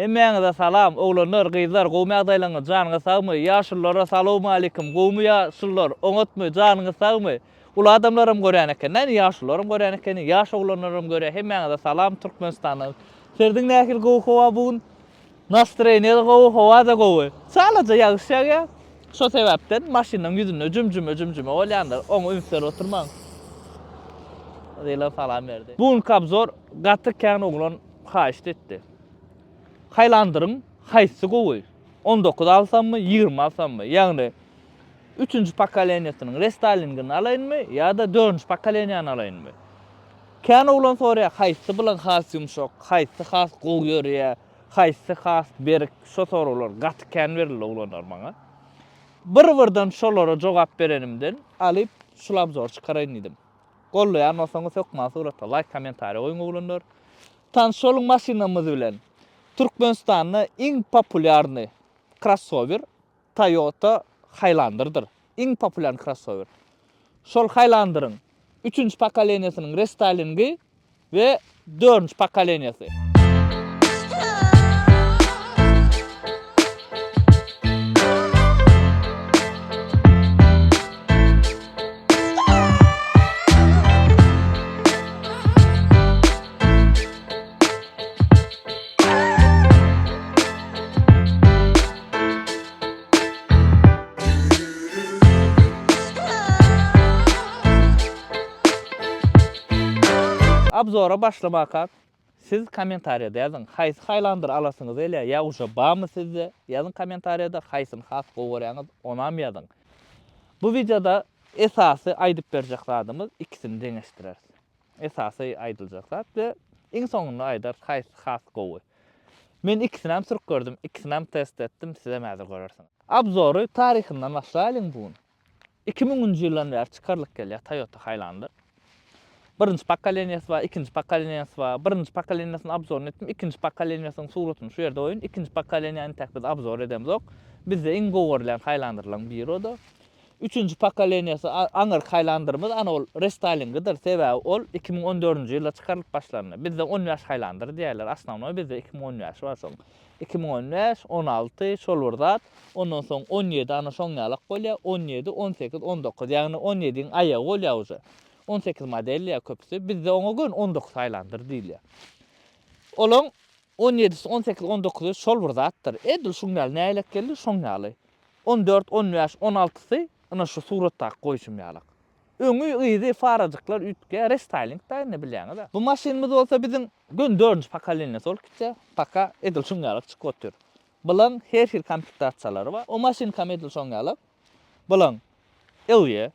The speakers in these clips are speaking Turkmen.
Hemmäňize salam, oglanlar, gyzlar, gowmy ýagdaýlaryňyz, janyňyz sagmy? Ýaşululara salowmalikim, gowmy ýaşulular, oňatmy, janyňyz sagmy? Uly adamlaram görýän eken, näme ýaşulularam görýän ekeni, ýaş oglanlaram görýär, hemmäňize salam Türkmenistandan. Serediň nähili gowy howa bu gün. Nastroýeniýe-de gowy, howa-da gowy. Çalaja ýagyş ýagýar. Şo sebäpden maşynyň ýüzünde jüm-jüme-jüm-jüme bolýandyr. Oňa üns berip oturmaň. Zylan salam berdi. Bu günki obzor gaty kän oglan haýyşt etdi. Haýlandyryň haýsy gowy? 19 alsammy, 20 alsammy? Ýagny üçünji pokoleniýasynyň restaýlingini alaýynmy ýa-da dördünji pokoleniýany alaýynmy? Kän oglan soraýar, haýsy bilen has ýumşak, haýsy has gowy ýörýär, haýsy has berk, şo soraglar gaty kän berildi oglanlar maňa. Bir-birden şolara jogap berenimden alyp şul obzor çykaraýyn diýdim. Gollaýan bolsaňyz hökman suratda laýk kommentariýa goýuň oglanlar. Tanyş boluň maşynamyz bilen. Türkmenistanda iň populýarny krossower Toyota Highlanderdir. Iň populýarny krossower. Şol Highlanderiň üçünji pokoleniýasynyň restaýlingi we dördünji pokoleniýasy. Obzora başlamakak siz kommentariýada ýazyň haýsy Highlander alasyňyz gelýär ýa uje barmy sizde ýazyň kommentariýada haýsyny has gowy görýäňiz onam ýazyň. Bu wideoda esasy aýdyp berjek zadymyz ikisini deňeşdireris. Esasy aýdyljak zat we iň soňunda aýdarys haýsy has gowy. Men ikisinem sürüp gördüm, ikisinem test etdim, sizem häzir görersiňiz. Obzory taryhyndan başlaýalyň bu gün. 2000-nji ýyldan bäri çykarylyp gelýär Toyota Highlander. Birinji pokoleniýasy bar, ikinji pokoleniýasy bar. Birinji pokoleniýasynyň obzoryny etdim, ikinji pokoleniýasynyň suratyny şu ýerde goýun. Ikinji pokoleniýany entäk biz obzor edemzok. Bizde iň gowy görülýän Highlanderlaryň biri o-da. Üçünji pokoleniýasy aňyrky Highlanderimiz ana ol restaýlingidir, sebäbi ol 2014-nji ýylda çykarylyp başlandy. Bizde 15 Highlander diýýärler, osnownoý bizde 2015 bar şoň. 2015, 16 şol bir zat, ondan soň 17 ana şoň ýalak bolýar, 17, 18, 19 ýagny 17-iň aýagy bolýar uje. 18 model diýýär köpüsi, bizde oňa göni 19 Highlander diýilýär. Olaň 17-si, 18, 19-y şol bir zatdyr. Edil şuň ýaly nähilek geldi, şoň ýaly. 14, 15, 16-sy ynha şu suratdaky goýşum ýalak. Öňi, yzy, farajyklar üýtgeýär, restaýling-da indi bilýäňiz-ä. Bu maşynymyz bolsa biziň göni dördünji pokoleniýasy bolup gitýär. Paka edil şuň ýalak çykyp otyr. Bulaň her hili komplektasiýalary bar. O maşynkam edil şoň ýalak. Bulaň LE,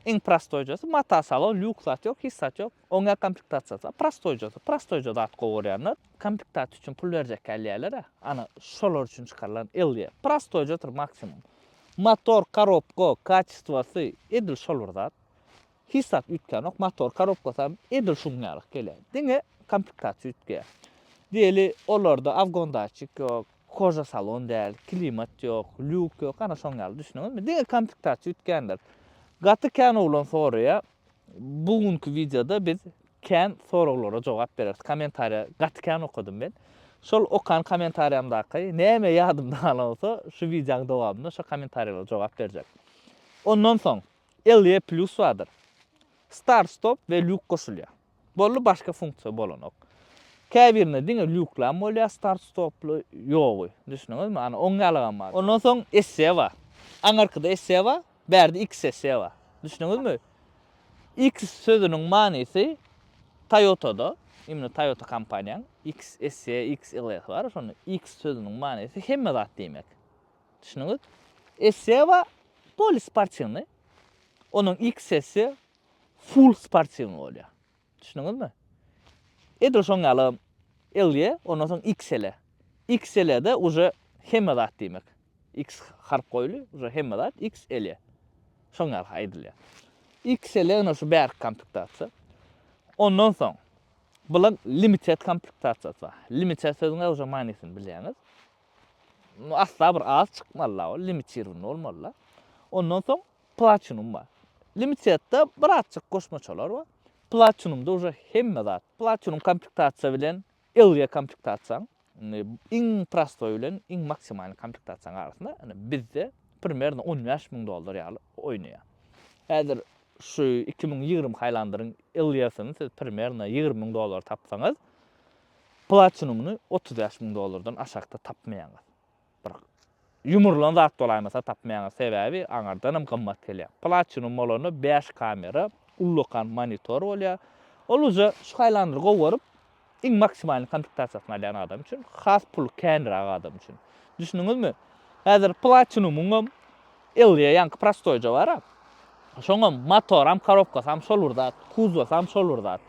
iň prostoýjasy, mata salon, lýuks zat ýok, hiç zat ýok. Oňa komplektasiýasy bar, prostoýjasy. Prostoýja zat gowy görýänler. Komplektasiýa üçin pul berjek gelýärler-ä. Ana, şolar üçin çykarylan LE. Prostoýjadyr maksimum. Motor, korobka, kaçestwasy edil şol bir zat. Hiç zat üýtgänok. Motor, korobkasy hem edil şuň ýaly gelýär. Diňe komplektasiýa üýtgeýär. Diýeli, olarda afgon datçik ýok, koža salon däl, klimat ýok, lýuk ýok, ana şoň ýaly düşündiňizmi? Diňe komplektasiýa üýtgändir. Gaty kän oglan soraýar. Bu günki wideoda biz kän soraglara jogap bereris. Kommentariýa gaty kän okadym men. Şol okan kommentariýamdaky näme ýadymda galan bolsa, şu wideoň dowamynda şo kommentariýalara jogap berjek. Ondan soň LE plus bardyr. Start stop we lýuk goşulýar. Boldy başga funksiýa bolanok. Käbirinde diňe lýuklam bolýar start stoply ýogy. Düşündiňizmi? Ana oň ýalygam bar. Ondan soň SE bar. Aňyrkyda SE bar, bärde XSE bar. Düşündiňizmi? X sözüniň manysy Toyota-da, imенно Toyota kompaniýaň XSE, XLS bar, şonda X sözüniň manysy hemme zat diýmek. Düşündiňiz? SE bar, poli sportiwnyý. Onuň XS-i full sportiwnyý bolýar. Düşündiňizmi? Edil şoň ýaly LE, ondan soň XL. XL-de uje hemme zat diýmek. X harp goýulýar, uje hemme zat XL. Şoň ýaly aýdylýar. XL ine şu bärki komplektasiýa. Ondan soň bulaň limited komplektasiýasy bar. Limited sözüň uje manysyny bilýäňiz. Asla bir az çykmaly-la ol, limitirowny bolmaly-la. Ondan soň Platinum bar. Limitedde birazjyk goşmaçalar bar. Platinumda uje hemme zat. Platinum komplektasiýa bilen LE komplektasiýaň. Indi iň prostoý bilen iň maksimalnyý komplektasiýanyň arasynda indi bizde primerno 15 müň dollar ýaly oýnaýar. Häzir şu 2020 Highlander-iň LE-sini siz primerno 20 müň dollara tapsaňyz, Platinum-yny 35 müň dollardan aşakda tapmaýaňyz. Bir ýumrulan zat bolaýmasa tapmaýaňyz, sebäbi aňardanam gymmat gelýär. Platinum bolanda 5 kamera, ullakan monitor bolýar. Ol uje şu Highlander-y gowaryp, iň maksimalny komplektasiýasyny alýan adam üçin, has puly känräk adam üçin. Düşündiňizmi? Häzir Platinumyňam LE ýaňky prostoýja bar-a. Şoňam motoram, korobkasam şol bir zat, kuzowasam şol bir zat.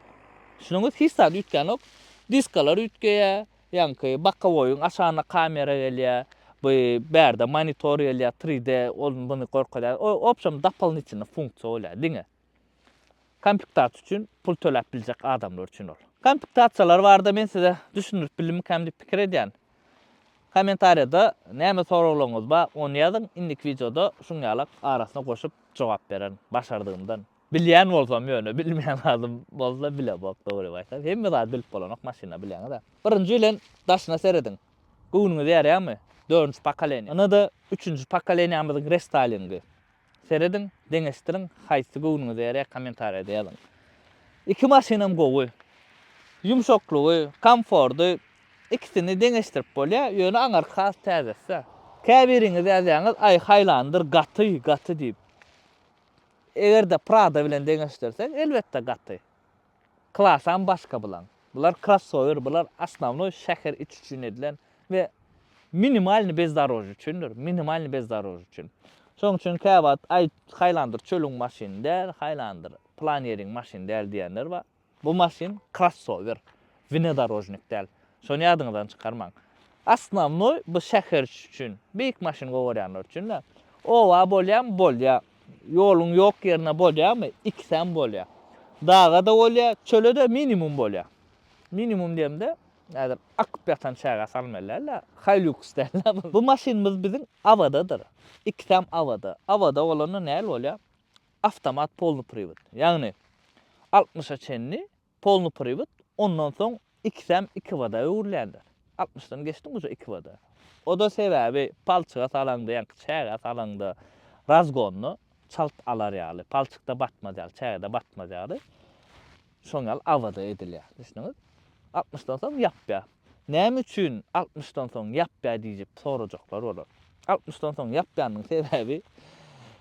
Düşündiňiz? Hiç zat üýtgänok. Diskalar üýtgeýär, ýaňky bokowoýyň aşagyna kamera gelýär, bu bärde monitor gelýär, 3D, ol buny görkezýär. O, obşem dopollnitelnyý funksiýa bolýar diňe. Komplektasiýa üçin pul töläp biljek adamlar üçin ol. Komplektasiýalar barada men size düşündirip bildimmikäm diýip pikir edýän. Kommentariýada näme soraglaryňyz bar, ony ýazyň, indiki wideoda şuň ýalak arasyna goşup jogap bererin, başardygymdan. Bilýän bolsam ýöne, bilmeýän zadym bolsa bilemok dogrymy aýtsam. Hemme zady bilip bolanok maşynda bilýäňiz-ä. Birinji bilen daşyna serediň. Göwnüňize ýaraýarmy? Dördünji pokoleniýa. Ynha-da üçünji pokoleniýamyzyň restaýlingi. Serediň, deňeşdiriň, haýsy göwnüňize ýaraýar kommentariýada ýazyň. Iki maşynam gowy. Ýumşaklygy, komfordy ikisini deňeşdirip bolýar, ýöne aňarky has täzesi. Käbiriňiz ýazýaňyz, aý Highlander gaty, gaty diýip. Eger-de Prado bilen deňeşdirseň, elbetde gaty. Klasam başga bulaň. Bular krossower, bular osnownoý şäher içi üçin edilen we minimalnyý bezdorožýe üçindir, minimalnyý bezdorožýe üçin. Şonuň üçin käwagt aý Highlander çölüň maşyny däl, Highlander pylan ýeriň maşyny däl diýenler bar. Bu maşyn krossower, wnedorožnik däl. Şony ýadyňyzdan çykarmaň. Osnownoý bu şäher içi üçin, beýik maşyn gowarýanlar üçin-de. Oba bolýamy? Bolýar. Ýoluň ýok ýerine bolýarmy? Ikisem bolýar. Daga-da bolýar, çöle-de minimum bolýar. Minimum diýemde, häzir akyp ýatan çägä salmaly däl-de, Hilux däl-de bu. Bu maşynymyz biziň Awadadyr. Ikisem Awada. Awada bolanda näl bolýar? Awtomat polny priwod. Ýagny altmyşa çenli polny priwod, ondan soň ikisem ikiwada öwrülýändir. Altmyşdan geçdiň uje ikiwada. O-da sebäbi palçyga salaňda, ýaňky çägä salaňda razgonda çalt alar ýaly, palçykda batmaz ýaly, çägede batmaz ýaly şoň ýaly awada edilýär. Düşündiňiz? Altmyşdan soň ýapýar. Näme üçin altmyşdan soň ýapýar diýjek sorajaklar bolar. Altmyşdan soň ýapýanyň sebäbi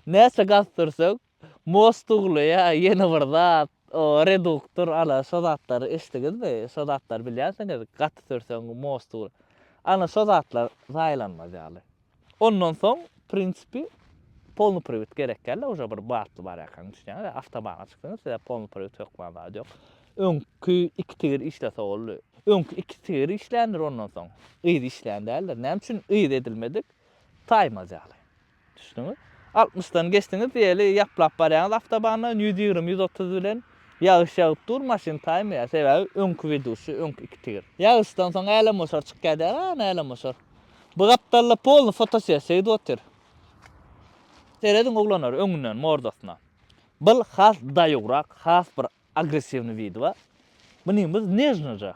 näçe gaz sürseň Most uglaýa ýene bir zat o reduktor ana şo zatlary eşdiňizmi şo zatlary bilýänsiňiz gaty sürseň most ugla ana şo zatlar zaýalanmaz ýaly ondan soň prinsipi polny priwit gerek dälde uje bir batly barýarkaň düşünýäňiz awtobana çyksaňyz size polny priwit hökman zat ýok öňki iki tigir işlese boldy öňki iki tigir işländir ondan soň yz işlän däldir näme üçin yz edilmedik taýmaz ýaly. Düşdüňiz? Altmyşdan geçdiňiz diýeli, ýaplap barýaňyz awtobandan 120, 130 bilen. Ýagyş ýagyp dur, maşyn taýmaýar. Sebäbi öňki weduşi, öňki iki tigir. Ýagyşdan soň älemgoşar çykýar diýýär, ana älemgoşar. Bu gapdalda polny fotosessiýa gidip otyr. Serediň oglanlar öňünden mordasyna. Bul has daýawrak, has bir Agressiwnyý widi bar. Bunymyz nežnyja.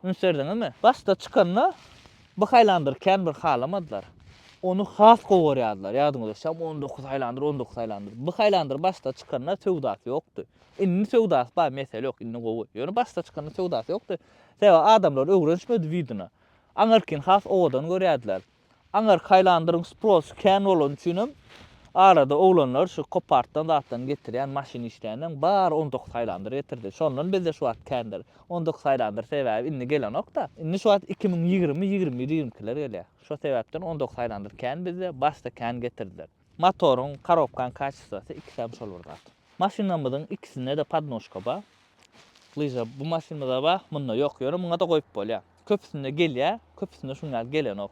Üns berdiňizmi? Başda çykanda bu Highlander kän bir halamadylar. Ony has gowy görýärdiler. Ýadyňyza düşýärmi? 19 Highlander, 19 Highlander. Bu Highlander başda çykanda söwdasy ýokdy. Indi söwdasy bar, mesele ýok, indi gowy. Ýöne başda çykanda söwdasy ýokdy. Sebäbi adamlar öwrenişmedi widine. Aňyrkyny has owadan görýärdiler. Aňyrky Highlanderyň sprosy kän bolany üçinem arada oglanlar şu Kopartdan zatdan getirýän maşyn işleýänleň bary 19 Highlander getirdi. Şondan bizde şu wagt kändir. 19 Highlander sebäbi indi gelenokda. Indi şu wagt 2020, 21, 22-ler gelýär. Şo sebäpden 19 Highlander kän bizde, başda kän getirdiler. Motoryň, korobkaň kaçestwasy ikisem şol bir zat. Maşynamyzyň ikisinde-de podnožka bar. Lyža bu maşynymyzda bar, munda ýok. Ýöne muňa-da goýup bolýar. Köpüsinde gelýär, köpüsinde şuň ýaly gelenok.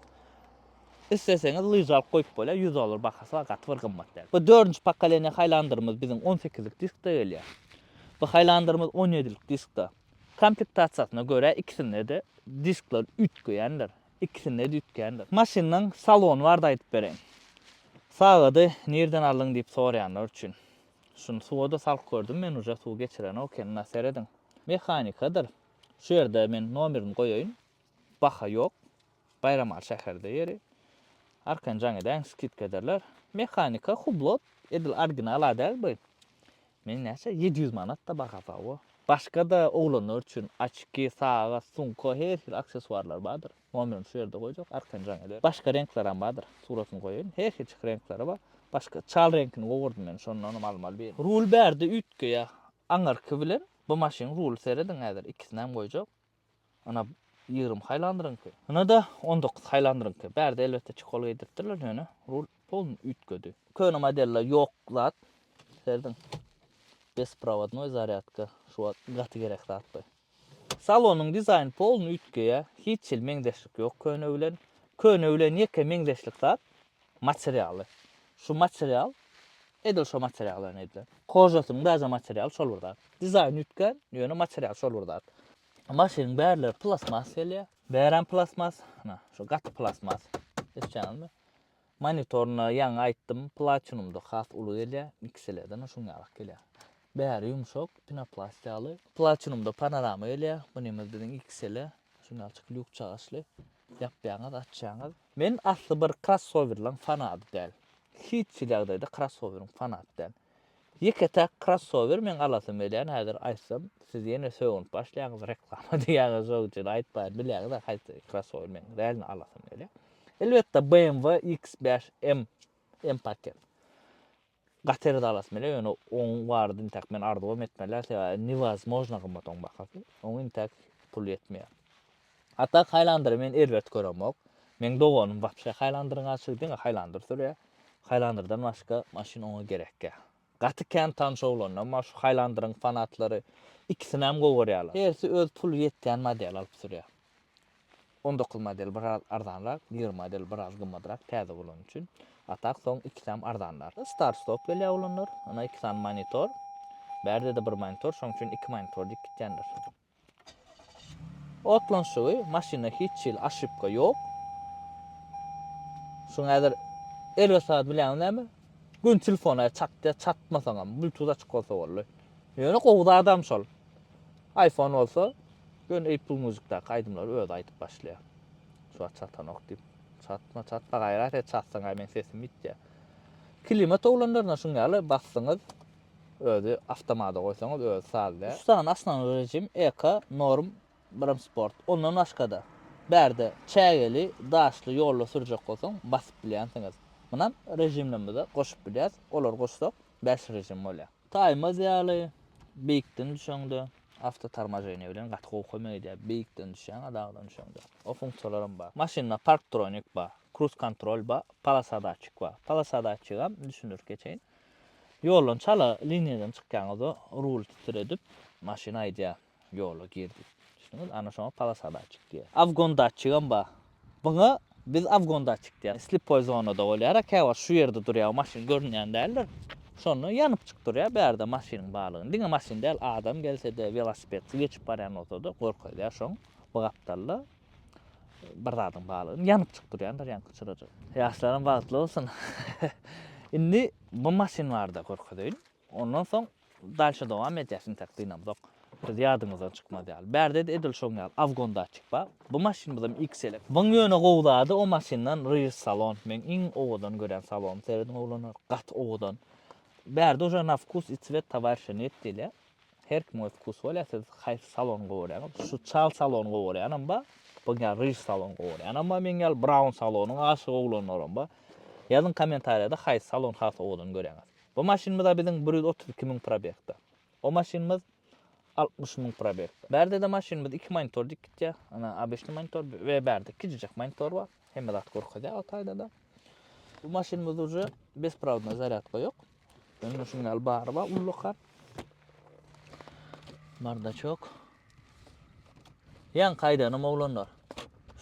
Isleseňiz lyža alyp goýup bolýar, 100 dollar bahasy bar, gaty bir gymmat däl. Bu dördünji pokoleniýa Highlanderimiz biziň 18-lik diskde gelýär. Bu Highlanderimiz 17-lik diskde. Komplektasiýasyna görä ikisinde-de diskler üýtgeýändir. Ikisinde-de üýtgändir. Maşynyň salony barada aýdyp bereýin. Sagady nirden aldyň diýip soraýanlar üçin. Şuny suwa-da salyp gördüm men uje suw geçirenok eken ynha serediň. Mehanikadyr. Şu ýerde men nomerini goýaýyn. Baha ýok. Baýramaly şäherde ýeri. Arkaýyn jaň edäýiň, skidka ederler. Mehanika hublot, edil original-a däl bu. Men näçe 700 manat-da bahasy hawa. Başga-da oglanlar üçin oçki, sagat, sumka, her hili aksessuarlar bardyr. Nomerini şu ýerde goýjak, arkaýyn jaň eder. Başga reňklerem bardyr. Suratyny goýaýyn. Her hili reňkleri bar. Başga çal reňkini gowurdym men, şondanam almaly birini. Rul bärde üýtgeýär. Aňyrky bilen bu maşynyň ruly serediň häzir ikisinem goýjak. Ana 20 Highlanderyňky. Ana-da 19 Highlanderyňky. Bärde elbetde çehol geýdiripdirler ýöne rul polny üýtgedi. Köne modelde ýok zat. Serediň. Besprovodnoý zarýadka. Şu wagt gaty gerek zat bu. Salonyň dizaýny polny üýtgeýär. Hiç hili meňzeşlik ýok köne bilen. Köne bilen ýeke meňzeşlik zat materialy. Şu material edil şo material bilen edilen. Kožasynyň daže materialy şol bir zat. Dizaýn üýtgän, ýöne material şol bir zat. Maşynyň bärleri plastmas gelýär. Bärem plastmas. Ana, şu gaty plastmas. Eşitýäňizmi? Monitoryna ýaňy aýtdym, Platinumda has uly gelýär, XL-den şuň ýalak gelýär. Bäri ýumşak, penoplast ýaly. Platinumda panorama gelýär. Bunymyz biziň XL. Şuň ýalyçyk lýuk çagaçly. Ýapýaňyz, açýaňyz. Men asly bir krossowerleň fanady däl. Hiç hili ýagdaýda krossoweriň fanady däl. Ýeke-täk krossower meň alasym gelýän häzir aýtsam siz ýene sögünip başlaýaňyz reklama diýýäňiz şoň üçin aýtmaýyn bilýäňiz-ä haýsy krossower meň realno alasym gelýär. Elbetde BMW X5 M M paket. Gaty erbet alasym gelýär ýöne oň barada intäk men arzuwam etmeli däl sebäbi newozmožno gymmat oň bahasy. Oň intäk pul ýetmeýär. A tak Highlandery men erbet göremok. Meň doganym wapşe Highlanderyň aşygy diňe Highlander sürýär. Highlanderdan başga maşyn oňa gerekgä. Gaty kän tanyş oglanlam bar şu Highlanderyň fanatlary. Ikisinem gowy görýärler. Hersi öz puly ýetýän model alyp sürýär. 19 model biraz arzanrak, 20 model biraz gymmadrak täze bolany üçin. A tak soň ikisem arzanlar. Start stop gelýär oglanlar. Ana iki sany monitor. Bärde-de bir monitor, şoň üçin iki monitor diýip gitýändir. Otlanyşygy maşynda hiç hili aşypka ýok. Şuň häzir erbet zady bilýäňmi näme? Gün telefona çatýa, çatmasaňam bluetooth açyk bolsa boldy. Ýöne gowy zadam şol. iPhone bolsa göni Apple Musicdaky aýdymlary özi aýdyp başlaýar. Şu wagt çatanok diýip. Çatma, çatma gaýrat et, çatsaň-a meň sesim ýitýär. Klimat oglanlaryna şuň ýaly basdyňyz. Özi awtomada goýsaňyz özi sazlaýar. Üç sany osnownoý režim, Eko, Norm, birem Sport. Ondan başga-da, bärde çägeli, daşly ýolda sürjek bolsaň basyp bilýänsiňiz. Munam režimlerimize goşup bilýäs. Olary goşsak bäş režim bolýar. Taýmaz ýaly, beýikden düşeňde awtotormoženiýe bilen gaty gowy kömek edýär. Beýikden düşýäň-a dagdan düşeňde. O funksiýalaram bar. Maşynda parktronik bar, kruz kontrol bar, polasa datçik bar. Polasa datçigam düşündirip geçeýin. Ýoldan çala liniýadan çykýaňyzda ruly titredip maşyn aýdýar ýola gir diýip. Düşündiňiz? Ana şoňa polasa datçik diýýär. Awgon datçigem bar. Buňa biz awgon datçik diýýäris. Slipoý zonada bolýar-a käwagt şu ýerde durýar maşyn görünýän däldir. Şonda ýanyp çykyp durýar bärde maşynyň barlygyny. Diňe maşyn däl adam gelse-de welosipedçi geçip barýan bolsa-da görkezýär şoň bu gapdalda. Bir zadyň balygyny ýanyp çykyp durýandyr ýaňky çyrajyk. Ýaşlaram bagtly bolsun. Indi bu maşyn barada görkezeýin. Ondan soň dalşa dowam edýäs intäk dynamzok. Siz ýadyňyzdan çykmaz ýaly. Bärde-de edil şoň ýaly Avgon datçik bar. Bu maşynymyzam XL. Buň ýöne gowy zady o maşyndan ryž salon. Meň iň owadan görýän salonym. Serediň oglanlar gaty owadan. Bärde uje na wkus i cwet towarişa net diýilýär. Her kimiň öz wkusy bolýar, siz haýsy salony gowy görýäňiz? Şu çal salony gowy görýänem bar, bu ýaly ryž salony gowy görýänem bar, meň ýaly braun salonyň aşygy oglanlaram bar. Ýazyň kommentariýada haýsy salony has owadan görýäňiz. Bu maşynymyz-a biziň 132 müň probegda. O maşynymyz 60 müň probegda. Bärde-de maşynymyz iki monitor dik gitýär. Ana obyçny monitor we bärde kiçijek monitor bar. Hemme zat görkezýär o taýda-da. Bu maşynymyzda uje besprawodnoý zarýadka ýok. Ýöne şuň ýaly bary bar ullakan. Bardaçok. Ýaňky aýdanym oglanlar.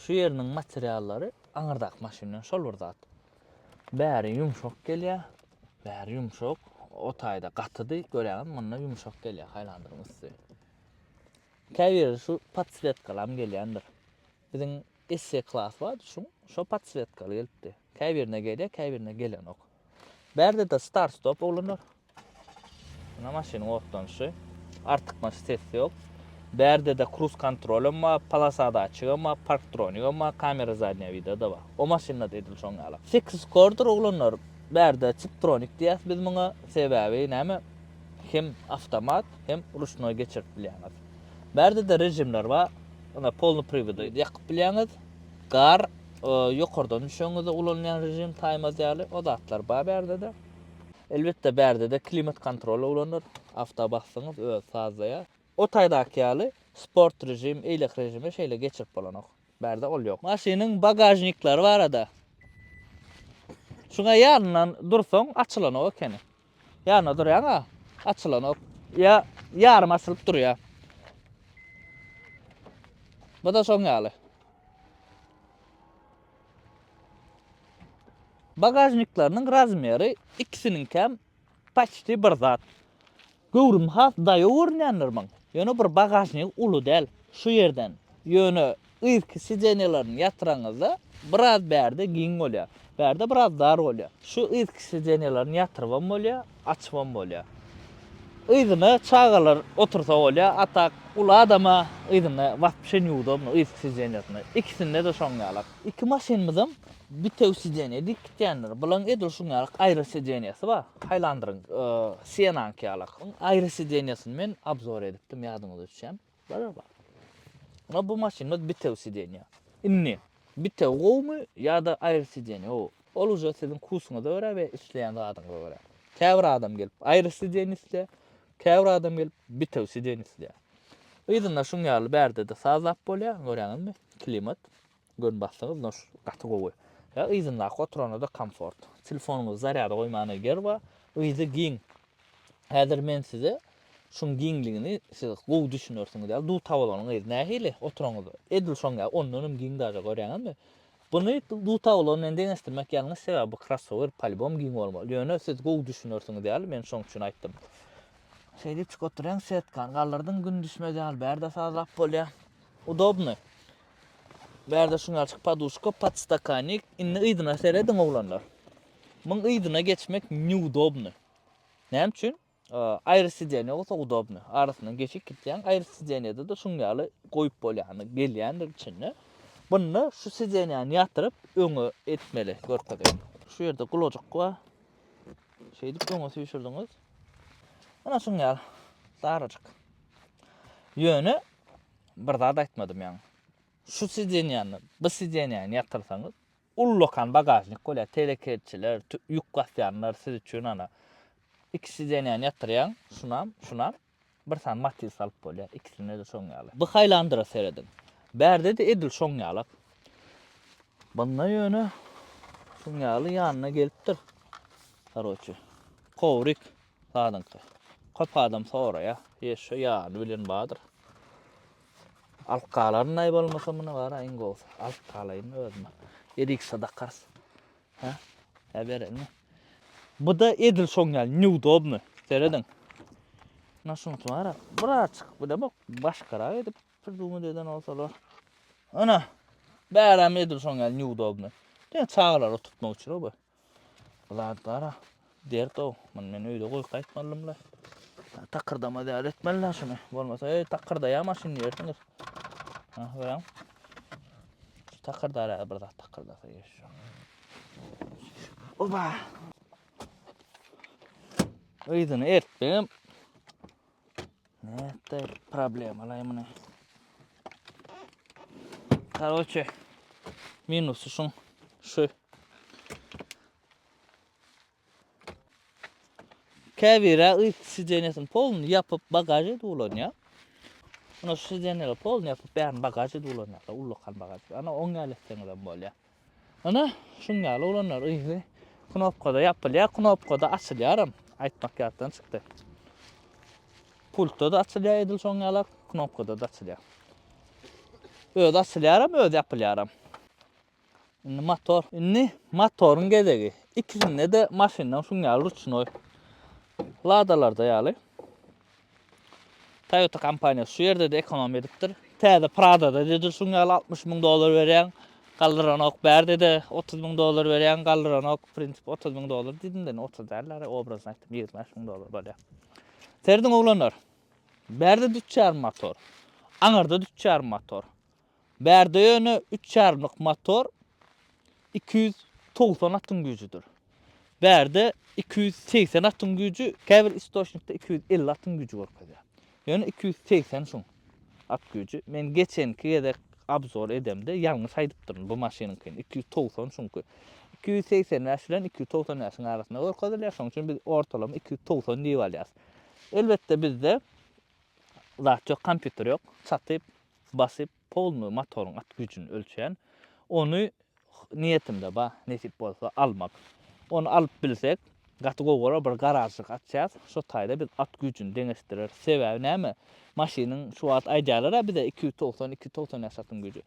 Şu ýeriniň materiallary aňyrdaky maşyndan şol bir zat. Bäri ýumşak gelýär. Bäri ýumşak. O taýda gatydy. Görýäňiz, munda ýumşak gelýär Highlanderyň üsti. Käbiri şu podswetkalam gelýändir. Biziň SC klas bardy şuň, şo podswetkaly gelipdi. Käbirine gelýär, käbirine gelenok. Bärde-de start stop oglanlar. Muna maşynyň otlanyşy. Artykmaç ses ýok. Bärde-de kruz kontrolem bar, polasa datçigem bar, parktronigem bar, kamera zadnýa vida-da bar. O maşynda-da edil şoň ýaly. 8 skordyr oglanlar. Bärde çiptronik diýýäs biz muňa. Sebäbi näme? Hem awtomat, hem ruçnoý geçirip bilýäňiz. Bärde-de režimler bar. Ine polny priwody ýakyp bilýäňiz. Gar ýokardan düşeňizde ulanylýan režim taýmaz ýaly o zatlar bar bärde-de. Elbetde bärde-de klimat kontrol ulanyr. Awto bassaňyz özi sazlaýar. O taýdaky ýaly sport režim, eýlek režime şeýle geçirip bolanok. Bärde ol ýok. Maşynyň bagažnikleri barada. Şuňa ýanyndan dursaň açylanok ekeni. Ýanynda durýaň-a, açylanok. Ýa ýarym açylyp durýar. Bu-da şoň ýaly. Bagažnikleriniň razmeri ikisiniňkäm paçti bir zat. Göwrümi has daýaw görünýändir muň. Ýöne bir bagažnigi uly däl. Şu ýerden. Ýöne yzky sidenýalaryny ýatyraňyzda biraz bärde giň bolýar. Bärde biraz dar bolýar. Şu yzky sidenýalaryny ýatyrybam bolýar, açybam bolýar. Yzyna çagalar otursa bolýar, a tak uly adama yzynda wapşe neudobno yzky sidenýasynda. Ikisinde-de şoň ýalak. Iki maşynymyzam Bitewi sidenýe diýip gitýändir. Bulaň edil şuň ýalak aýry sidenýesi bar. Highlanderyň Sienanyňky ýalak. Oň aýry sidenýesini men obzor edipdim ýadyňyza düşýän. Bar bar. Ýa bu maşynymyz bitewi sidenýe. Indi bitewi gowumy ýa-da aýry sidenýe gowy? Ol uje siziň wkusyňyza görä we isleýän zadyňyza görä. Käbir adam gelip aýry sidenýe isleýär, käbir adam gelip bitewi sidenýe isleýär. Yzynda şuň ýaly bärde-de sazlap bolýar, görýäňizmi? Klimat. Gön bassaňyz noş gaty gowy. Ýa yzyndaky oturanda-da komfort. Telefonyňyzy zarýada goýmana ýer bar. Yzy giň. Häzir men size şuň giňligini siz gowy düşünersiňiz ýaly duta bolanyň yzy nähili oturaňyzda. Edil şoň ýaly ondan hem giň daže görýäňizmi? Buny duta bolan bilen deňeşdirmek ýalňyş sebäbi bu krossower polibom giň bolmaly. Ýöne siz gowy düşünersiňiz ýaly men şoň üçin aýtdym. Şeýdip çykyp oturýaň setkany galdyrdyň gün düşmez ýaly bärde sazlap bolýar. Udobny. Bärde şuň ýalyçyk poduşka, podstakannik. Indi yzyna serediň oglanlar. Muň yzyna geçmek neudobny. Näme üçin? Aýry sidenýe bolsa udobny. Arasyndan geçip gitýäň. Aýry sidenýede-de şuň ýaly goýup bolýany gelýändir içinde. Bunda şu sidenýäni ýatyryp öňe etmeli görkezeýin. Şu ýerde gulajyk bar. Şeýdip öňe süýşürdiňiz. Ana şuň ýaly darajyk. Ýöne Bir zat aýtmadym ýaňy. Şu sidenýany, bu sidenýany ýatyrsaňyz, ullakan bagažnik bolýar. Telekeçiler, ýük basýanlar siz üçin ana. Iki sidenýany ýatyrýaň, şunam, şunam. Bir sany matiz salyp bolýar. Ikisinde-de şoň ýaly. Bu Highlandera serediň. Bärde-de edil şoň ýalak. Bunda ýöne şuň ýaly ýanyna gelipdir. Karoçi, kowrik. Zadyňky. Köp adam soraýa. Ýe şu ýany bilen bardyr. Alyp galaryn-aý bolmasa muny bar-a iň gowusy. Alyp galaýyn özüme. Eriksa dakarys. Hä? Hä berelmi? Bu-da edil şoň ýaly neudobny. Serediň. Muna şunysy bar-a. Birazjyk bilemok başgarak edip pridumyt eden bolsalar. Ana. Bärem edil şoň ýaly neudobny. Diňe çagalary oturtmak üçin-ow bu. Bu zatlara dert-ow. Muny men öýde goýup gaýtmalydym-la. Takyrdamaz ýaly etmeli-la şuny. Bolmasa, eý, takyrdaýar maşyn diýersiňiz. Ha, görýäňmi? Şu takyrdar ýaly bir zat takyrdasa ýeş. Oba! Yzyny ertbegem. Nätdi problemalaý muny. Karoçe, minusy şuň şu. Käbiri yz sidenýesini polny ýapyp bagaž edip ulanýar. Ana şu sidenýeleri polny ýapyp bärini bagaž edip ulanýarlar, ullakan bagaž. Ana oň ýaly etseňiz hem bolýar. Ana şuň ýaly ulanýar yzy knopkada ýapylýar, knopkada açylýaram. Aýtmak ýatdan çykdy. Pultda-da açylýar edil şoň ýaly, knopkada-da açylýar. Özi açylýaram, özi ýapylýaram. Indi motor. Indi motoryň gezegi. Ikisinde-de maşyndan şuň ýaly ruçnoý. Ladalarda ýaly. Toyota kompaniýasy şu ýerde-de ekonom edipdir. Täze Prada-da edil şuň ýaly 60 müň dollar berýäň, galdyranok. Bärde-de 30 müň dollar berýäň, galdyranok. Prinsip 30 müň dollar diýdim-de, 30 däl-de, obrazny aýtdym, 25 müň dollar bolýar. Serediň oglanlar. Bärde üç ýarym motor. Aňyrda-da 3,5 motor. Bärde ýöne 3,5-lyk motor 290 atyň güýjüdir. Bärde 280 atyň güýji, käbir istoçnikde 250 atyň güýji görkezýär. Ýöne 280 şuň at güýji. Men geçenki gezek obzor edemde ýalňyş aýdypdyryn bu maşynyňkyny. 290 şuňky. 285 bilen 295-iň arasynda görkezilýär. Şonuň üçin biz ortalama 290 diýip alýarys. Elbetde bizde zat ýok, kompýuter ýok. Çatyp, basyp, polny motoryň at güýjüni ölçeýän. Ony niýetimde bar, nesip bolsa almak. Ony alyp bilsek, gaty gowy bolar, bir garažjyk açýas, şo taýda biz at güýjüni deňeşdireris. Sebäbi näme, maşynyň şu wagt aýdýarlar-a bize 290, 295 atyň güýji.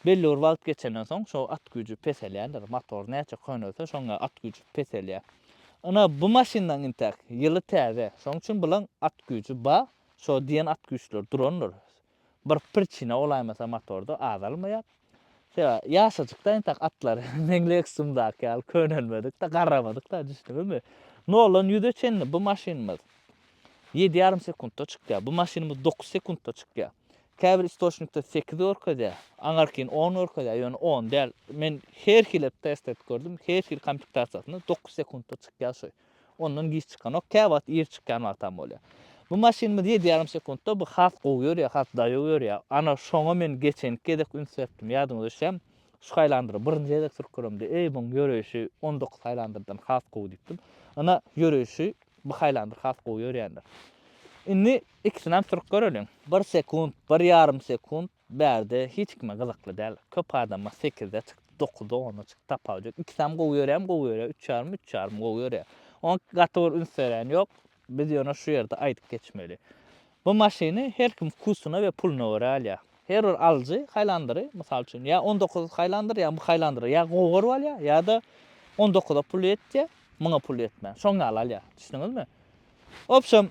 Belli bir wagt geçenden soň şo at güýji peselýändir. Motor näçe könelse, şoňa at güýji peselýär. Ynha, bu maşynlaň intäk ýyly täze, şoň üçin bulaň at güýji ba, şo diýen at güýçleri durandyr. Bir priçina bolaýmasa motorda azalmaýar. Sebäbi ýaşajykda intäk atlary meň Lexusymdaky ýaly könelmedik-de, garramadyk-da, düşdüňizmi? Noldan ýüze çenli bu maşynymyz ýedi ýarym sekuntda çykýar. Bu maşynymyz dokuz sekuntda çykýar. Käbir istoçnikde sekiz görkezýär, aňarkyn on görkezýär, ýöne on däl. Men her hili test edip gördüm, her hili komplektasiýasynda dokuz sekuntda çykýar şu. Ondan giç çykanok, käwagt ir çykýan wagtam bolýar. Bu maşynymyz ýedi ýarym sekuntda, bu has gowy ýörýär, has daýaw ýörýär. Ana şoňa men geçenki gezek üns beripdim, ýadyňyza düşýärmi? Şu Highlandery birinji gezek sürüp göremde, eý muň ýöreýşi 19 Highlanderden has gowy diýipdim. Ana ýöreýşi bu Highlander has gowy ýörýändir. Indi ikisinem sürüp göreliň. Bir sekunt, bir ýarym sekunt bärde hiç kime gyzykly däl. Köp adama sekizde çykdy, dokuzda, onda çykdy tapawudy ýok. Ikisem gowy ýörýärmi, gowy ýörýär. Üç ýarym, üç ýarym gowy ýörýär. Oňa gaty bir üns beren ýok. Biz ýöne şu ýerde aýdyp geçmeli. Bu maşyny her kim wkusyna we puluna görä alýar. Her bir alyjy Highlandery, mysal üçin, ýa 19 Highlander, ýa bu Highlandery ýa gowy görüp alýar, ýa-da 19-a puly ýetýär, muňa puly ýetmän. Şoň ýaly alýar. Düşdüňizmi? Wobşem,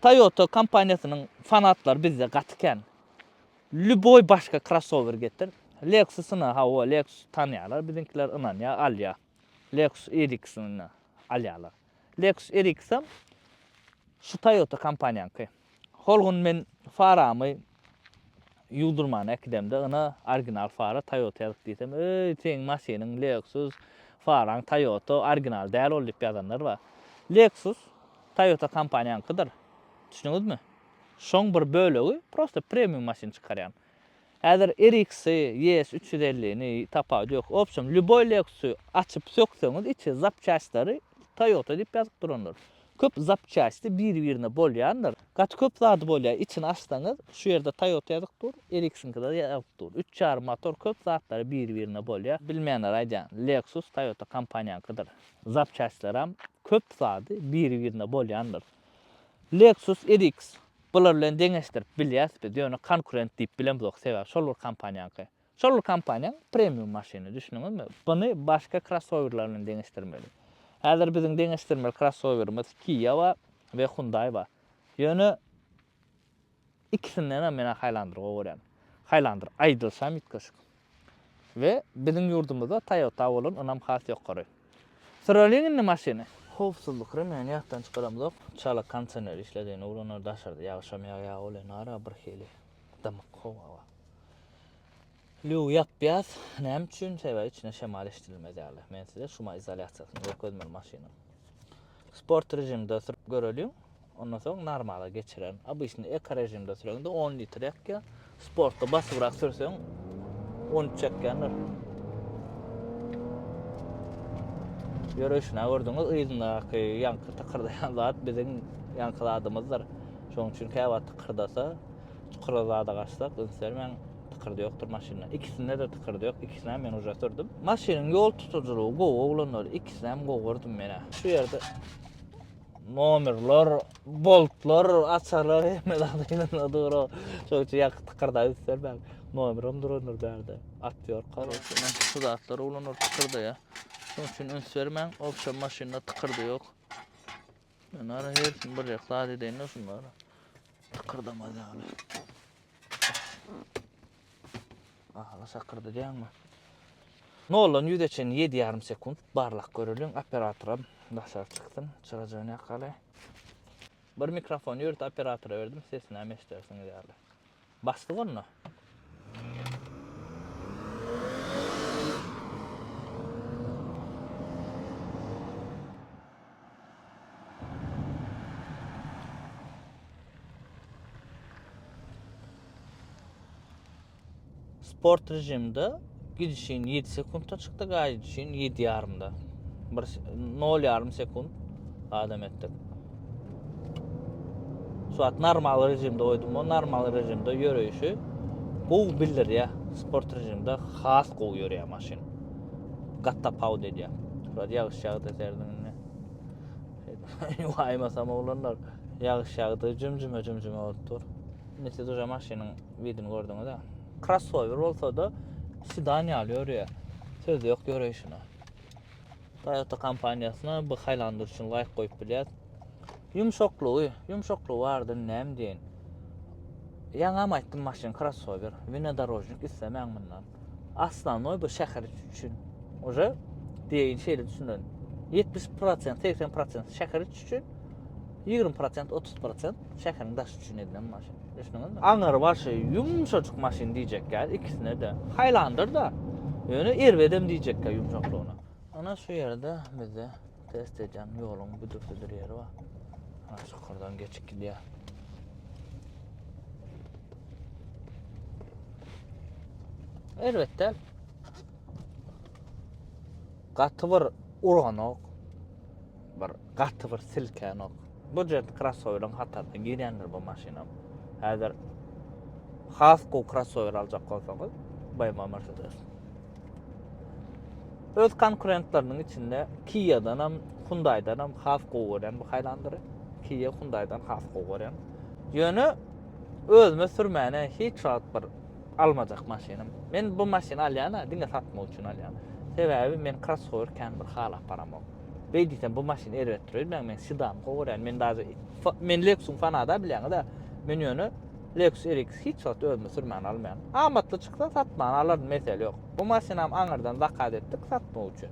Toyota kompaniýasynyň fanatlary bizde gaty kän. Lýuboý başga krossower getir. Lexus-yna, hawa, Lexus tanýarlar, biziňkiler ynanýar, alýar. Lexus RX-ini alýarlar. Lexus RX-em şu Toyota kompaniýaňky. Hol gün men faramy ýuwdurmana äkidemde, ynha, original fara Toyota ýazyp diýsem, öý, seň maşynyň Lexus, faraň Toyota, original däl ol diýip ýazanlar bar. Lexus Toyota kompaniýaňkydyr. Düşdüňizmi? Şoň bir bölegi prosta premium maşyn çykarýan. Häzir RX-i, ES 350-ni tapawudy ýok. Wobşem, lýuboý Lexus-y açyp sökseňiz içi zapçastlary Toyota diýip ýazyp durandyr. Köp zapçasti bir-birine bolýandyr. Gaty köp zady bolýar. Içini açsaňyz şu ýerde Toyota ýazyp dur, RX-iňkide ýazyp dur. Üç ýarym motor köp zatlary bir-birine bolýar. Bilmeýänlere aýdýan, Lexus Toyota kompaniýaňkydyr. Zapçastlaram köp zady bir-birine bolýandyr. Lexus RX bular bilen deňeşdirip bilýäs biz, ýöne konkurent diýip bilemzok, sebäbi şol bir kompaniýaňky. Şol bir kompaniýaň premium maşyny, düşündiňizmi? Buny başga krossowerler bilen deňeşdirmeli. Häzir biziň deňeşdirmeli krossowerimiz Kia bar we Hyundai bar. Ýöne Ikisindenem men-ä Highlander-y gowy görýän. Highlander aýdylyşam üýtgeşik. We biziň ýurdumyzda Toyota bolan ynam has ýokary. Süreliň indi maşyny. Howpsuzlyk remeni ýatdan çykaramzok. Çala kondisioner işledigini ulanar daşarda ýagyşam ýagýa welin ara bir hili dymyk howa bar. Lýugy ýapýas. Näme üçin? Sebäbi içine şemal eşidilmez ýaly. Men size şuma izolýasiýasyny görkezmeli maşynyň. Sport režimde sürüp göreliň. Ondan soň normala geçiren. Obyçny eko režimde süreňde 10 litr ýakýar. Sportda basybrak sürseň 13 ýakýandyr. Ýöreýşine gördüňiz, yzyndaky ýaňky tykyrdaýan zat biziň ýaňky zadymyzdyr. Şonuň üçin käwagt tykyrdasa, çukura zada gaçsak, üns bermäň, tykyrdy ýokdur maşynda. Ikisinde-de tykyrdy ýok, ikisinem men uje sürdüm. Maşynyň ýol tutujylygy gowy oglanlar, ikisinem gowy gördüm men-ä. Şu ýerde Nomerler, boltlar, açarlar hemme zat yzynda dur. Şoň üçin ýaňky tykyrda üns bermäň. Nomerem durandyr bärde. Atýor karoçe. Şu zatlar ulanar tykyrdaýa. Şoň üçin üns bermäň. Obşem maşynda tykyrdy ýok. Men ara hersini bir ýak zat edeýin-de şunlara. Tykyrdamaz ýaly. Aha, şakyrdy diýýäňmi? Noldan ýüze çenli 7,5 sekunt barlap göreliň. Operatoram daşary çyksyn. Çyrajygyny ýakaly. Bir mikrofon ýörite operatora berdim, sesini hem eşidersiňiz ýaly. Basdyk onda. Sport rejimde gidişin 7 sekuntda çykdy, gaýdyşyn 7 ýarymda. Bir 0 ýarym sekunt adam etdik. Şu wagt normal rejimde goýdum. O normal rejimde ýöreýşi gowy bildirýär. Sport rejimde has gowy ýöreýär maşyn. Gaty tapawut edýär. Şu wagt ýagyş ýagdy serdiň indi. Ýuwaýmasam oglanlar. Ýagyş ýagdy, jümjüme jümjüme bolup dur. Indi siz uje maşynyň widini gördüňiz-ä. Krossower bolsa-da sedan ýaly ýöreýär. Söz ýok ýöreýşine. Toyota kompaniýasyna bu Highlander üçin laýk goýup bilýäs. Ýumşaklygy, ýumşaklygy bardy näme diýeýin. Ýaňam aýtdym maşyn krossower, wnedorožnik islemäň mundan. Osnovnoý bu şäher üçin. Uje diýeýin şeýle düşündirin. 70%, 80% şäher üçin, 20%, 30% şäheriň daşy üçin edilen maşyn. Düşündiňizmi? Aňyr başy ýumşajyk maşyn diýjek ýaly ikisine-de. Highlander-da. Ýöne erbedem diýjek ýaly ýumşaklygyna. Ana şu ýerde bizde test edýän ýoluň büdür-südür ýeri bar. Ana çukurdan geçip gidýär. Erbet däl. Gaty bir uranok. Bir gaty bir silkänok. Bu jet krossoweriň hataryna girýändir bu maşynam. Häzir has gowy krossower aljak bolsaňyz BMW Mercedes. Öz konkurentleriniň içinde Kia-danam, Hyundai-danam has gowy görýän bu Highlandery. Kia Hyundai-dan has gowy görýän. Ýöne özüme sürmäne hiç wagt bir almajak maşynym. Men bu maşyny alýan-a diňe satmak üçin alýan. Sebäbi men krossower kän bir halap baramok. Beý diýsem bu maşyn erbet durar men men sedan gowy görýän. Men daže men Lexus-yň fanady bilýäňiz-ä. Men ýöne Lexus RX hiç wagt özüme sürmän almaýan. Amatly çyksa satman alaryn mesele ýok. Bu maşynam aňyrdan zakaz etdik satmak üçin.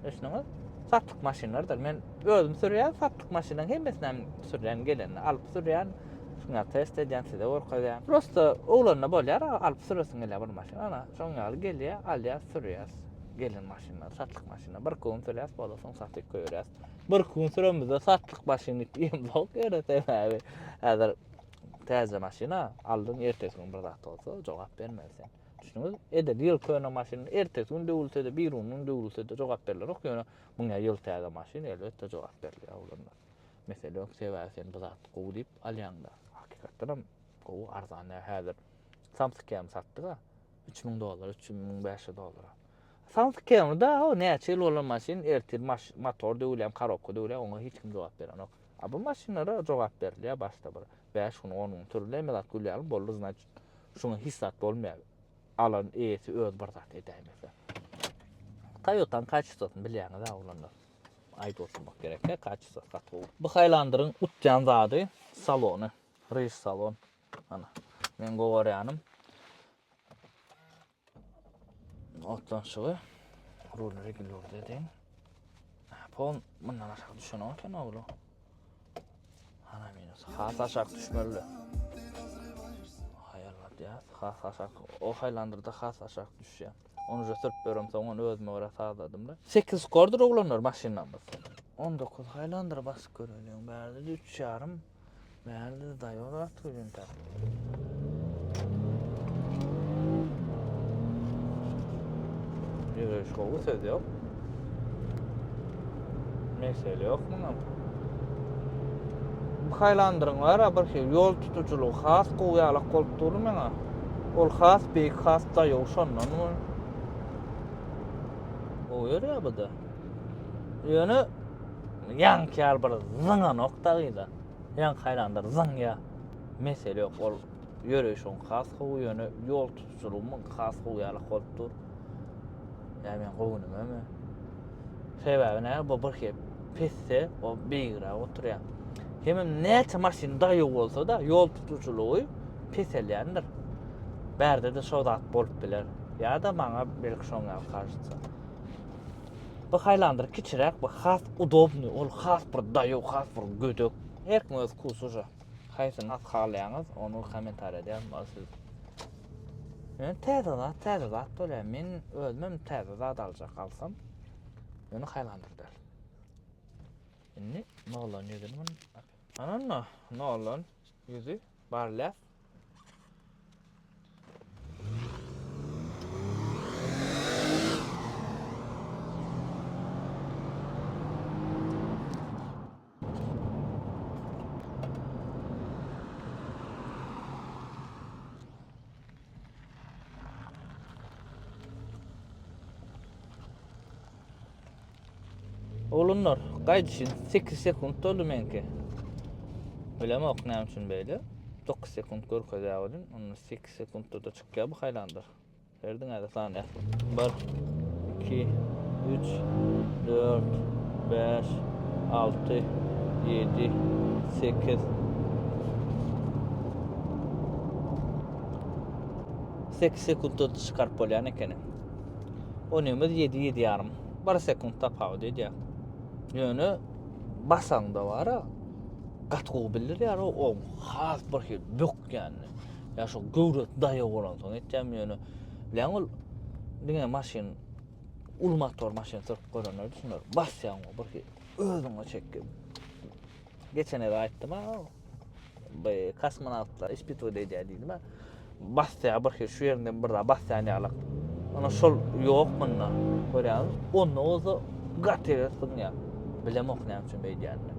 Düşündiňiz? Satlyk maşynlardyr. Men özüm sürýän satlyk maşynlaryň hemmesini sürýän gelende alyp sürýän. Şuňa test edýän size görkezýän. Prosta oglanda bolýar alyp süresiň gelýär bir maşyn. Ana şoň ýaly gelýär alýas sürýäs. Gelen maşynlar satlyk maşynlar. Bir gün sürýäs bolsa soň satyp goýberýäs. Bir gün süremizde satlyk maşyn diýip diýemzok ýöne sebäbi häzir täze maşyna aldyň ertesi gün bir zat bolsa jogap bermeli sen. Düşündiňiz? Edil ýyl köne maşyn ertesi gün döwülse-de, bir gün döwülse-de jogap berilenok. Ýöne muňa ýyl täze maşyn elbetde jogap berilýär oglanlar. Mesele ýok, sebäbi sen bu zat gowy diýip alýaň-da. Hakykatdan hem gowy, arzan däl häzir. Samsung hem satdyk-a. 3000 dollar, 3500 dollara. Samsung Camry-da o näçe ýyl bolan maşyn, ertir maş, motor döwülýär, korobka döwülýär, oňa hiç kim jogap berenok. A bu maşynlara jogap berilýär başda bir 5 gün, 10 gün sürülýär, zat gülýär, boldy, значит, şuňa hiç zat bolmaýar. Alan eýesi öz bir zat edäýmese. Toyota'nyň kaçestwosyny bilýäňiz-ä oglanlar. Aýdyp oturmak gerek däl, kaçestwosy gaty gowy. Bu Highlanderyň utýan zady salony, ryž salon. Ana, men gowy görýänim. Otlanyşygy rulny regulýurda edeyim. Pol mundan aşak düşenok eken oglu. Ana minus. Has aşak düşmeli. Haýalladýas. Has aşak. O Highlander'da has aşak düşýär. Onu da sürüp berem soň onu özüme görä sazladym da. 8 skordur oglanlar maşynamyz. 19 Highlander basyp göreliň. Bärde 3 ýarym. Bärde daýaw zat görüntä. Ýöreýiş gowy söz ýok. Mesele ýok muňa. Bu Highlanderyň bar bir şey ýol tutujylygy has gowy ýalak bolup dur meňe. Ol has beýik, has daýaw şondan bu. Gowy ýörýär bu da. Ýöne ýaňky ýaly bir zyňanok da gyza. Ýaňky Highlander zyňýar. Mesele ýok. Ol ýöreýşi oň has gowy, ýöne ýol tutujylygy muň has gowy ýalak bolup dur. Ýa men göwnümemi? Sebäbi näme bu bir hep pesse, o beýigräk oturýar. Hemem näçe maşyn daýaw bolsa-da, ýol tutujylygy peselýändir. Bärde-de şo zat bolup biler. Ýa-da maňa belki şoň ýaly kažется. Bu Highlander kiçiräk, bu has udobny, ol has bir daýaw, has bir gödek. Her kim öz wkusy uje. Haýsyny has halaýaňyz, ony kommentariýada ýazmaly siz. Ýöne täze zat, täze zat bolýar. Men özümem täze zat aljak alsam. Ýöne Highlander däl. Indi Nolan ýüzüni mun. Ananna Nolan ýüzi barlýas. Oglanlar, gaýdyşyn 8 sekunt boldy meňki. Bilemok näme üçin beýle. 9 sekunt görkezýär welin, onda 8 sekuntda da çykýar bu Highlander. Berdiň häzir sany. 1 2 3 4 5 6 7 8 8 sekuntda çykaryp bolýan ekeni. Onymyz 7 7 ýarym. 1 sekunt tapawut edýär. Ýöne basaňda bara gaty gowy bildirýär o oň has bir hili bökýänini. Ýa şo göwresi daýaw bolansoň etýämi ýöne bileň ol diňe maşyn uly motor maşyn sürüp görenler düşüner. Basýaň o bir hili özüňe çekip. Geçen ýere aýtdym ha. Bu kosmonawtlar ispitwada edýär diýdim ha. Basýar bir hili şu ýerinden bir zat basýan ýaly. Ana şol ýok munda. Görýäňiz? Onda bolsa gaty zyňýar. Bilemok näme üçin beýdýänini.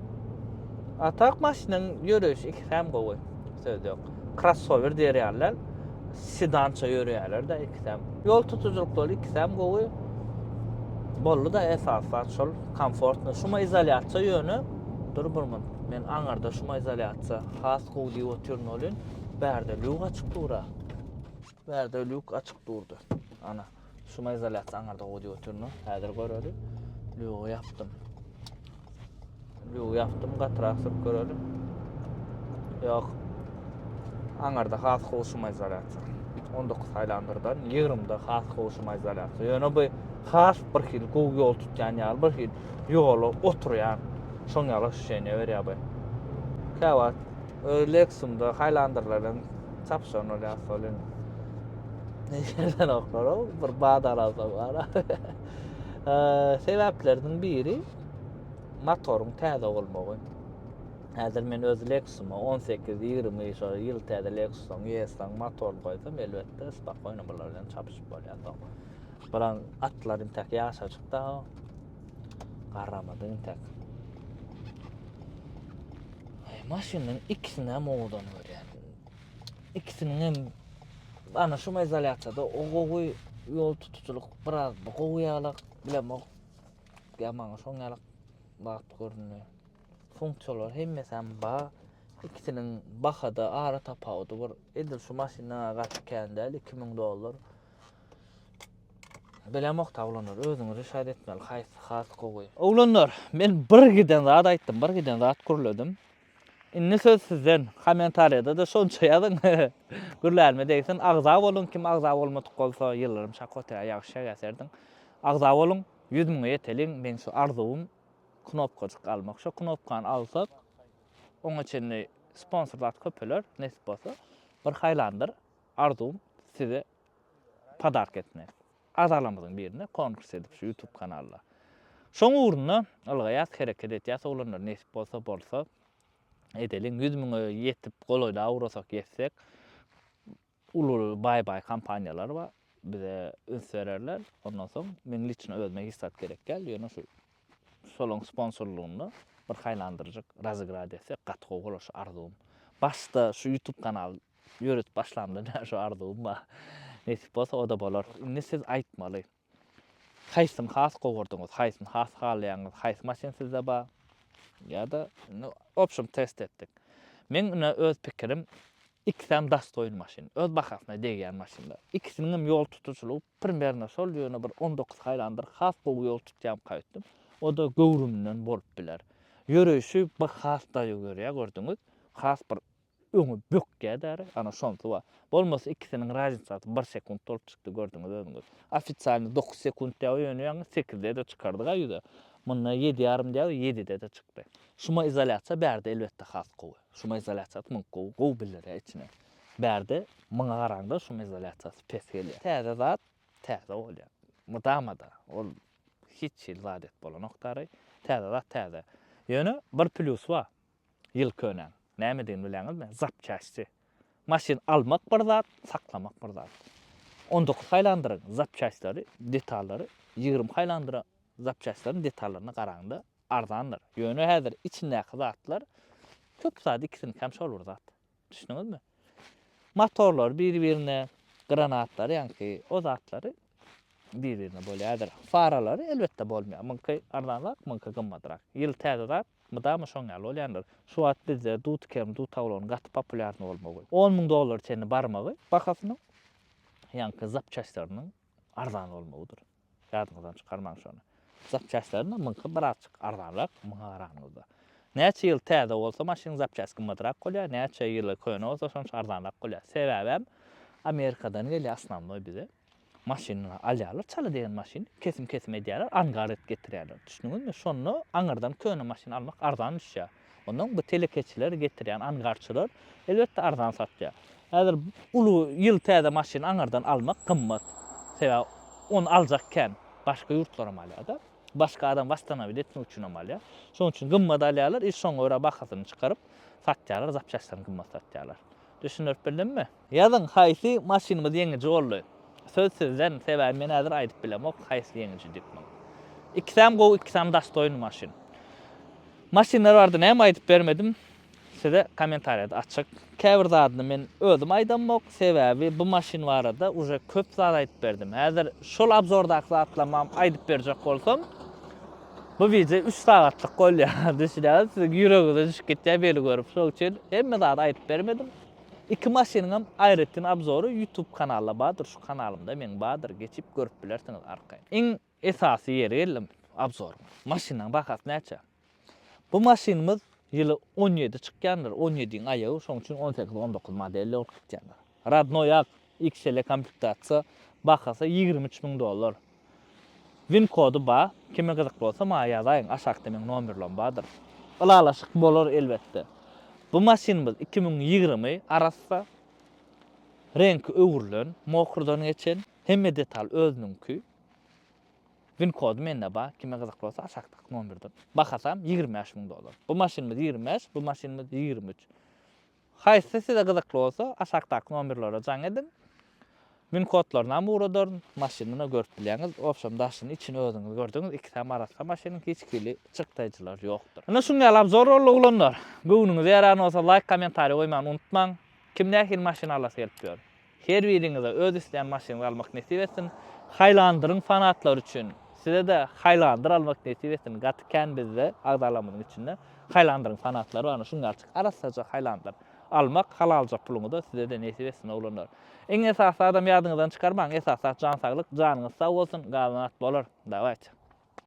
A tak maşynyň ýöreýşi ikisem gowy. Söz ýok. Crossover diýer ýalylar. Sedança ýöreýärler-de ikisem. Ýol tutujylyklary ikisem gowy. Boldy-da esasy zat şol komfortny. Şuma izolýasiýa ýöne dur bir minut. Men aňyrda şuma izolýasiýa has gowy diýip otyryn welin, bärde lýuk açyk dur-a. Bärde lýuk açyk durdy. Ana, şuma izolýasiýa aňyrda gowy diýip otyryn. Häzir göreli. Lýugy ýapdym. Lýugy ýapdym, gatyrak sürüp göreli. Ýok. Aňyrda has gowy şumaizolýasiýa. 19 Highlander'dan 20-de has gowy şumaizolýasiýa. Ýöne bu has bir hili gowy ýol tutýan ýaly, bir hili ýola oturýan. Şoň ýaly ощущение berýär bu. Käwagt Lexus'da Highlander'lar bilen çapyşan bolýar welin. Neşeden oklar o bir bad alansoň bar. Sebäpleriniň biri motoryň täze bolmagy. Häzir men öz Lexus'uma 18, 20 şo ýyl täze Lexus'yň, ES-iň motoryny goýsam, elbetde spokojno bular bilen çapyşyp bolýar soň. Bulaň atlary intäk ýaşajyk da garramady intäk. Maşynyň ikisini hem owadan görýän. Ikisiniň hem ana şu izolýasiýada o gowy ýol tutujylyk biraz bu gowy ýalak bilemok. Ýa maňa şoň ýalak wagt göründi. Funksiýalar hemmesem bar. Ikisiniň bahada ara tapawudy bir edil şu maşyna gaty kän däl 2000 dollar. Bilemok ta oglanlar özüňiz rişat etmeli haýsy has gowy. Oglanlar men bir giden zat aýtdym bir giden zat gürledim. Indi söz sizden. Kommentariýada-da şonça ýazyň. Gürlänime degsin. Agza boluň kim agza bolmadyk bolsa ýyldyrym şak otaýa ýagşy şägä serdiň. Agza boluň 100 müňe ýeteliň meň şu arzuwym knopkajyk almak. Şo knopkany alsak oňa çenli sponsor zat köpeler nesip bolsa. Bir Highlander arzuwym size podark etmek. Agzalarymyzyň birine konkurs edip şu YouTube kanalda. Şoň ugrunda ylgaýas, hereket etýäs oglanlar nesip bolsa bolsa edeliň 100 müňe ýetip golaýda ugrasak ýetsek uly baý baý kompaniýalar bar bize üns bererler ondan soň meň liçno özüme hiç zat gerek däl ýöne şu şolaň sponsorlygynda bir haýlandyrjyk razygrad etsek gaty gowy bolar şu arzuwym başda şu YouTube kanal Ýöretip başlamda näme şu arzuwym bar. Nesip bolsa o-da bolar. Indi siz aýtmaly. Haýsyny has gowy gördüňiz, haýsyny has halaýaňyz, haýsy maşyn sizde bar? Ýa-da indi obşem test etdik. Meň ine öz pikirim ikisem dostoýny maşyn. Öz bahasyna degýän maşynlar. Ikisiniň hem ýol tutujylygy primerno şol ýöne bir 19 Highlander has gowy ýol tutýamyka öýtdüm. O-da göwrüminden bolup biler. Ýöreýşi bu has daýaw ýörýär gördüňiz. Has bir öňe bökýär däri, ana şonsy bar. Bolmasa ikisiniň raznicasy bir sekunt bolup çykdy gördüňiz özüňiz. Ofitsialny 9 sekunt diýýär ýöne ýaňy 8-de-de çykardyk-a ýüze. Munda 7 ýarym diýýär 7-de-de çykdy. Şumaizolýasiýa bärde elbetde has gowy. Şumaizolýasiýasy muň gowy, gowy bildirýär içine. Bärde muňa garaňda şum izolýasiýasy pes gelýär. Täze zat täze bolýar. Mydama-da ol hiç hili zat edip bolanok dary. Täze zat täze. Ýöne bir plýusy bar. Ýyl könäň. Nämedigini bilýäňizmi? Zapçasty. Maşyn almak bir zat, saklamak bir zat. 19 Highlanderyň zapçastlary, detallary 20 Highlandera zapçastlaryň detallaryna garaňda arzandyr. Ýöne häzir içindäki zatlar köp zat ikisiniňkem şol bir zat. Düşündiňizmi? Motorlar bir-birine, granatlar ýaňky o zatlary bir-birine bolýardyr. Faralary elbetde bolmaýar. Muňky arzanrak, muňky gymmadrak. Ýyl täze zat mydama şoň ýaly bolýandyr. Şu wagt bizde dut kem, dut awlagynyň gaty populýarny bolmagy, 10 müň dollara çenli barmagy bahasynyň ýaňky zapçastlarynyň arzan bolmagydyr. Ýadyňyzdan çykarmaň şony. Zapçastlaryna muňky birazjyk arzanrak muňa garanyňyzda. Näçe ýyl täze bolsa maşynyň zapçasty gymmadrak bolýar, näçe ýyly köne bolsa şonça arzanrak bolýar. Sebäbem Amerikadan gelýär osnownoý bize. Maşynyny alýarlar, çala degen maşyn, kesim-kesim edýärler, angar edip getirýärler. Düşündiňizmi? Şonda aňyrdan köne maşyn almak arzan düşýär. Ondan bu telekeçiler getirýän angarçylar elbetde arzan satýar. Häzir uly ýyl täze maşyn aňyrdan almak gymmat. Sebäbi ony aljak kän. Başga ýurtlaram alýar-da. Başga adam wastanawit etmek üçinem alýar. Şonuň üçin gymmat alýarlar i şoňa görä bahasyny çykaryp satýarlar, zapçastlaryny gymmat satýarlar. Düşündirip bildimmi? Ýazyň haýsy maşynymyz ýeňiji boldy? Söz sizden, sebäbi men häzir aýdyp bilemok haýsy ýeňiji diýip muň. Ikisem gowy, ikisem dastoýny maşyn. Maşynlar barada näme aýdyp bermedim size kommentariýada açyk. Käbir zadyny men özüm aýdamok, sebäbi bu maşyn barada uje köp zat aýdyp berdim. Häzir şol obzordaky zatlamam aýdyp berjek bolsam bu wideo 3 sagatlyk bolýar. Düşünýäňiz, siziň ýüregiňize düşüp gitýär meni görüp. Şoň üçin hemme zady aýdyp bermedim. Iki maşynyňam aýratyn obzory YouTube kanalda bardyr, şu kanalymda meň bardyr, geçip görüp bilersiňiz arkaýyn. Iň esasy ýeri geldim obzoryň. Maşynyň bahasy näçe? Bu maşynymyz ýyly 17 çykýandyr, 17-iň aýagy, şonuň üçin 18-19 model bolup gitýändir. Radnoý ak XL komplektasiýa, bahasy 23 müň dollar. Win kody bar, kime gyzykly bolsa maňa ýazaýyň, aşakda meň nomerlam bardyr. Ylalaşyk bolar elbetde. Bu maşynymyz 2020 arassa, reňki öwrülen, mokrdan geçen, hemme detal özüniňki. Win kody mende bar, kime gyzykly bolsa aşakdaky nomerden. Bahasam 25 müň dollar. Bu maşynymyz 25, bu maşynymyz 23. Haýsy size gyzykly bolsa aşakdaky nomerlere jaň ediň. Win kodlarynam ugradaryn. Maşynyny görüp bilýäňiz. Obşem daşyny içini özüňiz gördüňiz. Ikisem arassa maşynyň hiç hili çykdaýjylar ýokdur. Ine şuň ýaly obzor boldy oglanlar. Göwnüňize ýaran bolsa laýk kommentariý goýmany unutmaň. Kim nähili maşyn alasy gelip ýör. Her biriňize öz isleýän maşynyňyzy almak nesip etsin. Highlanderyň fanatlary üçin size-de Highlander almak nesip etsin. Gaty kän bizde agzalarymyzyň içinde Highlanderyň fanatlary bar. Şuň ýaly arassaja Highlander almak halalja puluňyza size-de nesip etsin oglanlar. Iň esasy zadam ýadyňyzdan çykarmaň esasy zat jan saglyk janyňyz sag bolsun galan zat bolar. Dawayt.